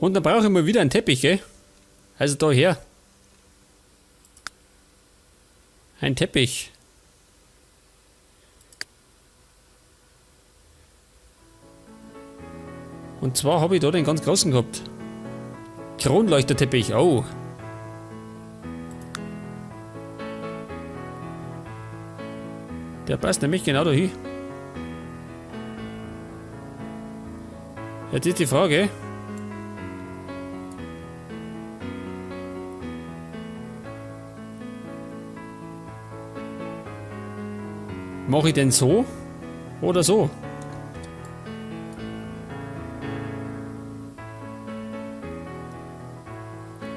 Und dann brauche ich mal wieder einen Teppich, gell? Also da her. Ein Teppich. Und zwar habe ich da den ganz großen gehabt. Kronleuchterteppich, oh. Der passt nämlich genau da hin. Jetzt ist die Frage. Mache ich den so oder so?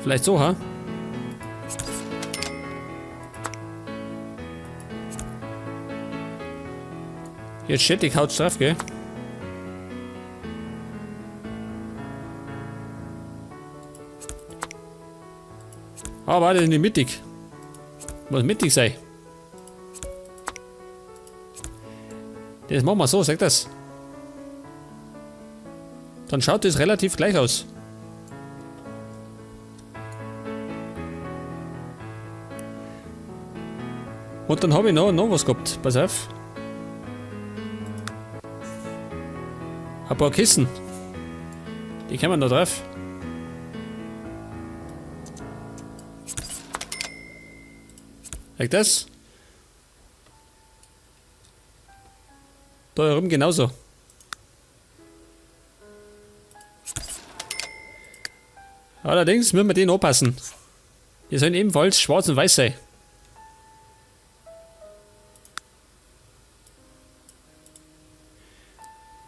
Vielleicht so, ha? Jetzt steht die Couch drauf, gell? Aber das ist nicht mittig. Muss mittig sein. Das machen wir so, sag das. Dann schaut das relativ gleich aus. Und dann habe ich noch was gehabt. Pass auf. Ein paar Kissen. Die kommen da drauf. Like das. Da herum genauso. Allerdings müssen wir den anpassen. Die sollen ebenfalls schwarz und weiß sein.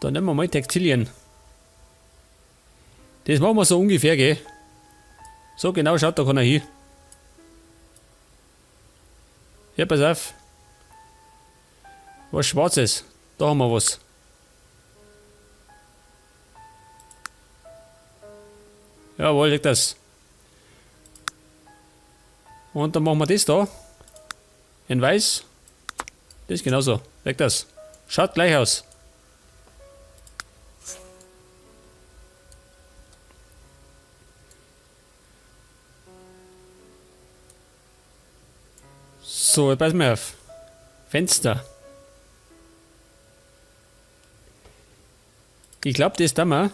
Dann nehmen wir mal Textilien. Das machen wir so ungefähr, gell? So genau schaut da keiner hin. Ja, pass auf. Was Schwarzes. Da haben wir was. Jawohl, leg das. Und dann machen wir das da. In weiß. Das ist genauso. Leg das. Schaut gleich aus. So, jetzt pass mal auf. Fenster. Ich glaub, das da mal.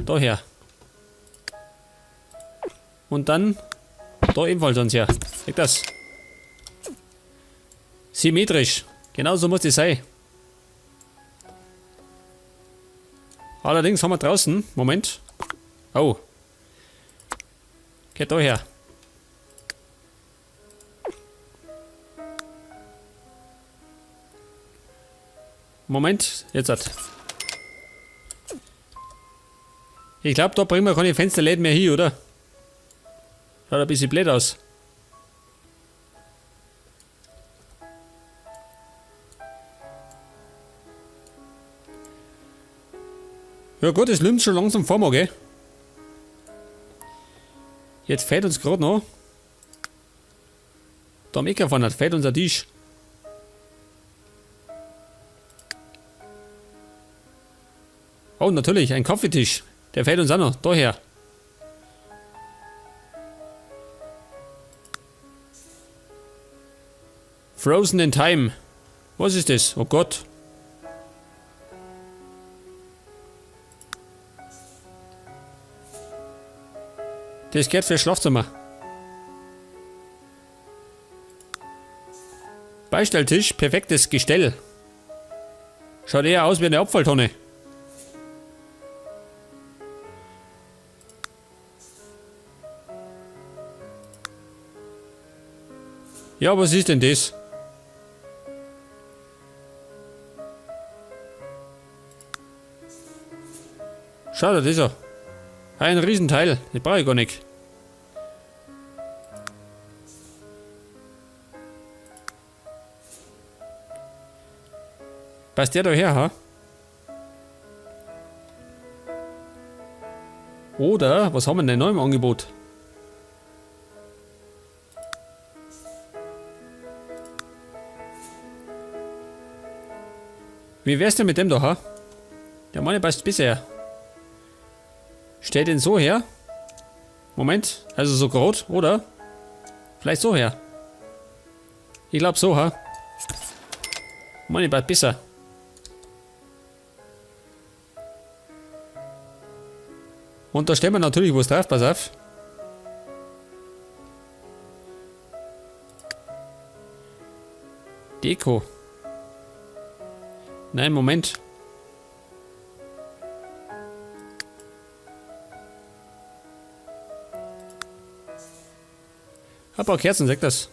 Daher. Und dann da ebenfalls ans her. Seht das. Symmetrisch. Genauso muss das sein. Allerdings haben wir draußen. Moment. Oh. Geht da her. Moment, jetzt hat. Ich glaub, da bringen wir keine Fensterläden mehr hin, oder? Schaut ein bisschen blöd aus. Ja gut, es nimmt schon langsam vor mir, gell? Jetzt fehlt uns grad noch. Da am Ecker vorne fehlt unser Tisch. Oh, natürlich, ein Kaffeetisch. Der fehlt uns auch noch. Daher. Frozen in Time. Was ist das? Oh Gott. Das gehört fürs Schlafzimmer. Beistelltisch, perfektes Gestell. Schaut eher aus wie eine Abfalltonne. Ja, was ist denn das? Schau dir das an. Ein Riesenteil, das brauche ich gar nicht. Passt der da her, ha? Oder, was haben wir denn noch im Angebot? Wie wär's denn mit dem da, ha? Der Mann passt bisher. Stell den so her. Moment, also so grad, oder? Vielleicht so her. Ich glaub so, ha? Mann, ich besser. Und da stellen wir natürlich was drauf, pass auf. Deko. Nein, Moment. Ein paar Kerzen, sag das.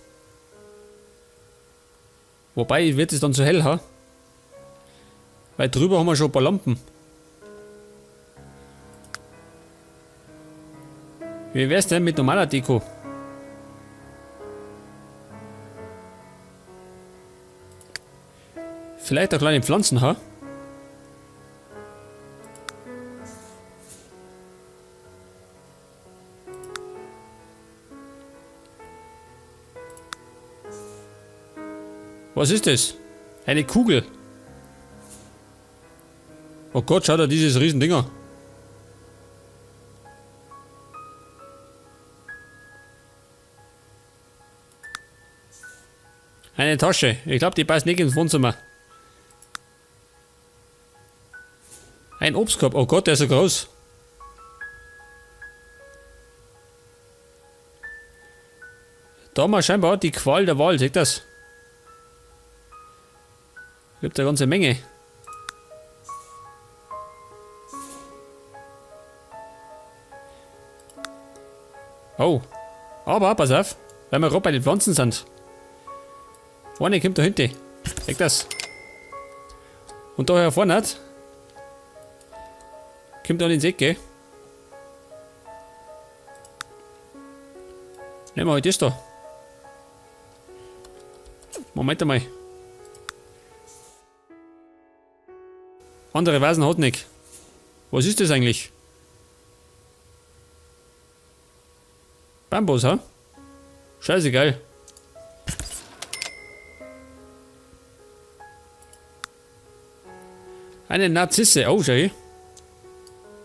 Wobei, wird es dann zu hell, ha? Weil drüber haben wir schon ein paar Lampen. Wie wär's denn mit normaler Deko? Vielleicht auch kleine Pflanzen, ha? Was ist das? Eine Kugel. Oh Gott, schau dir dieses Riesending an. Eine Tasche. Ich glaub, die passt nicht ins Wohnzimmer. Ein Obstkorb. Oh Gott, der ist so groß. Da haben wir scheinbar die Qual der Wahl. Seht das? Gibt eine ganze Menge. Oh. Aber, pass auf, weil wir gerade bei den Pflanzen sind. Eine kommt da hinten. Seht das? Und da vorne hat, kommt dann ins Ecke. Nehmen wir halt das da. Moment einmal. Andere Vasen hat nicht. Was ist das eigentlich? Bambus, ha? Scheißegal. Eine Narzisse. Oh, schau hier.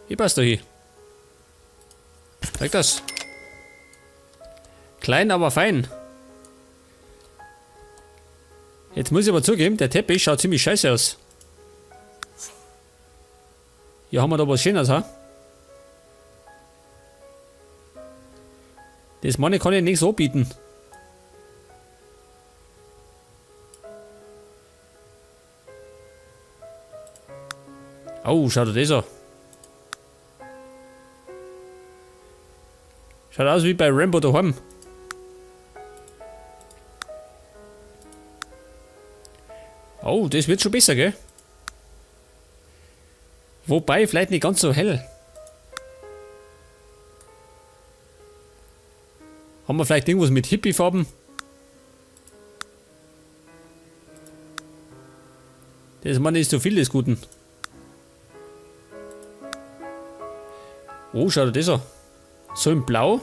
Hier passt doch hier. Zeig das. Klein, aber fein. Jetzt muss ich aber zugeben, der Teppich schaut ziemlich scheiße aus. Hier haben wir da was Schönes, ha? Das meine kann ich nicht so bieten. Oh, schaut dir das an. Schaut aus wie bei Rambo daheim. Oh, das wird schon besser, gell? Wobei, vielleicht nicht ganz so hell. Haben wir vielleicht irgendwas mit Hippie-Farben? Das war nicht so viel des Guten. Oh, schau dir das an. So in Blau.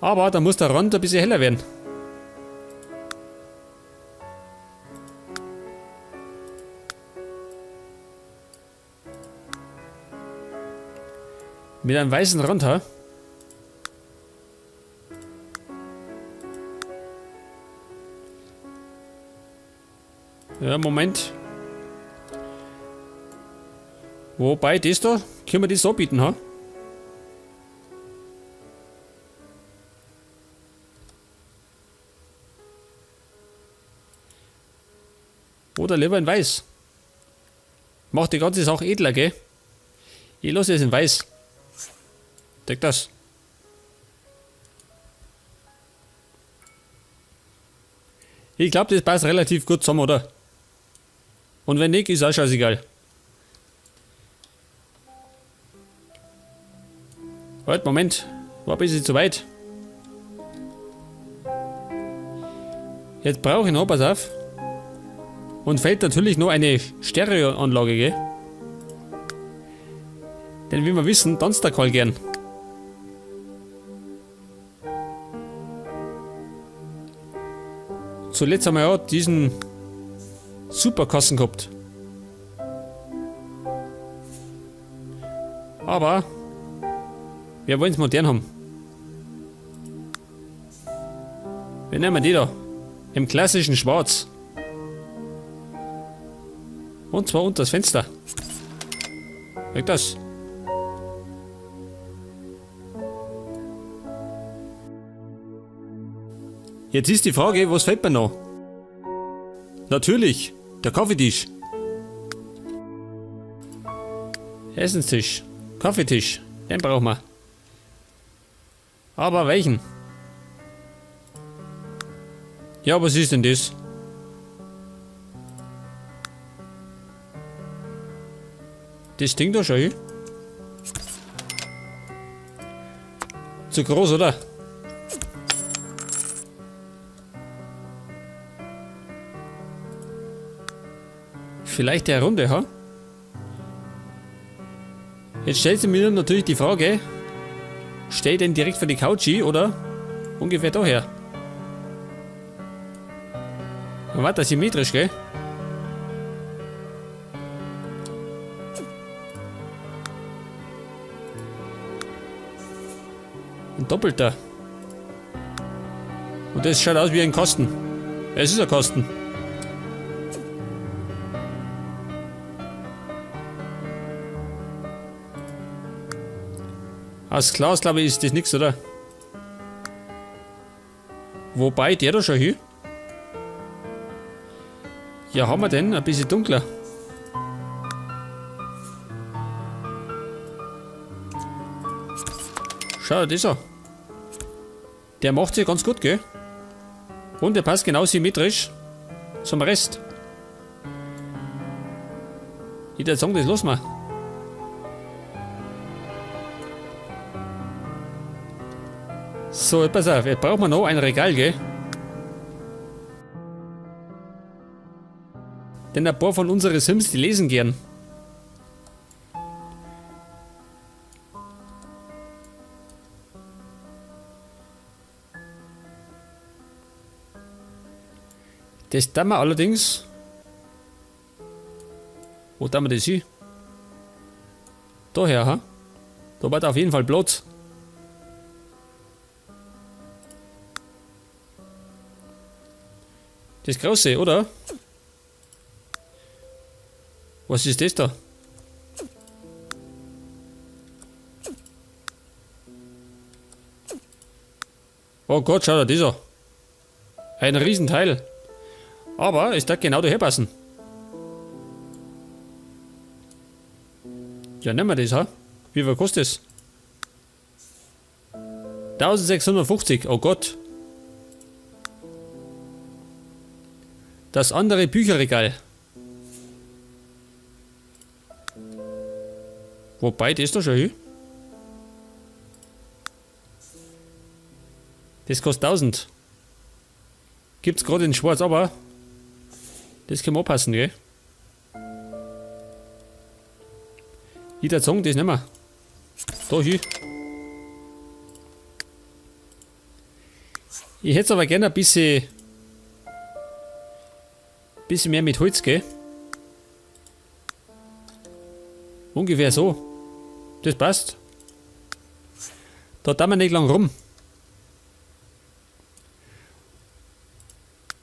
Aber da muss der Rand ein bisschen heller werden. Mit einem weißen Rand, ha? Ja, Moment. Wobei, das da, können wir das so bieten, ha? Oder lieber in weiß. Macht die ganze Sache edler, gell? Ich lasse es in weiß. Deck das. Ich glaub, das passt relativ gut zusammen, oder? Und wenn nicht, ist auch scheißegal. Halt, Moment. War ein bisschen zu weit. Jetzt brauche ich noch, pass auf. Und fehlt natürlich noch eine Stereoanlage, gell? Denn wie wir wissen, tanzt der Karl gern. Zuletzt haben wir ja diesen Superkassen gehabt. Aber wir wollen es modern haben. Wir nehmen die da. Im klassischen Schwarz. Und zwar unter das Fenster. Weg das. Jetzt ist die Frage, was fehlt mir noch? Natürlich, der Kaffeetisch. Essenstisch, Kaffeetisch, den brauchen wir. Aber welchen? Ja, was ist denn das? Das Ding da schon hin? Zu groß, oder? Vielleicht der Runde, ha? Jetzt stellt sich mir natürlich die Frage, steht denn direkt vor die Couch hin, oder ungefähr daher? Warte, symmetrisch, gell? Ein doppelter. Und das schaut aus wie ein Kasten. Es ist ein Kasten. Aus Glas, glaube ich, ist das nichts, oder? Wobei, der da schon hin. Ja, haben wir denn? Ein bisschen dunkler. Schau dir das an. Der macht sich ganz gut, gell? Und der passt genau symmetrisch zum Rest. Ich würde sagen, das lassen wir. So, pass auf, jetzt brauchen wir noch ein Regal, gell? Denn ein paar von unseren Sims, die lesen gern. Das tun wir allerdings. Wo tun wir das hin? Daher, ha? Da war auf jeden Fall Platz. Das große, oder? Was ist das da? Oh Gott, schau dir das an. Ein Riesenteil. Aber es darf genau daher passen. Ja, nehmen wir das, ha? Wie viel kostet das? 1650, oh Gott. Das andere Bücherregal. Wobei, das da schon hin. Das kostet 1000. Gibt's gerade in Schwarz, aber das können wir anpassen, gell? Ich würd sagen, das nehmen wir. Da hin. Ich hätte aber gerne ein bisschen mehr mit Holz, gell? Ungefähr so. Das passt. Da tun wir nicht lang rum.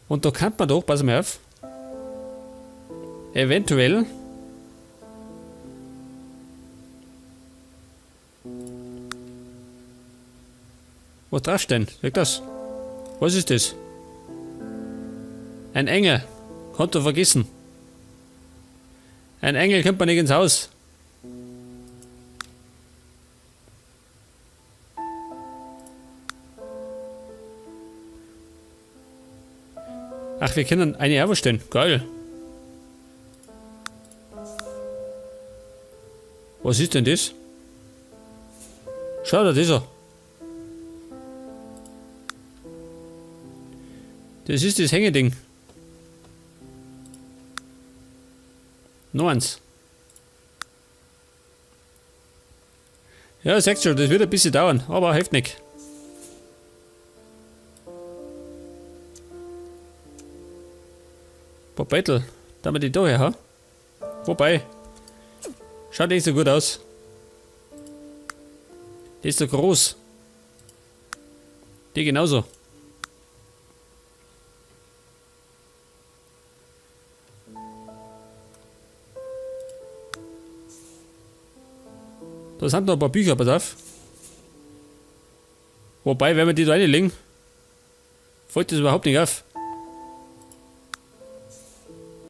Und da kann man doch, pass mal auf, eventuell was draufstehen? Sag das. Was ist das? Ein Engel. Konnt du vergessen. Ein Engel kommt man nicht ins Haus. Ach, wir können eine aufstellen. Geil. Was ist denn das? Schau dir das an. Das ist das Hängeding. Noch eins. Ja, seht schon, das wird ein bisschen dauern, aber hilft nicht. Ein paar Beutel, da wir die da her, ha? Wobei, schaut nicht so gut aus. Die ist so groß. Die genauso. Da sind noch ein paar Bücher, pass auf. Wobei, wenn wir die da reinlegen, fällt das überhaupt nicht auf.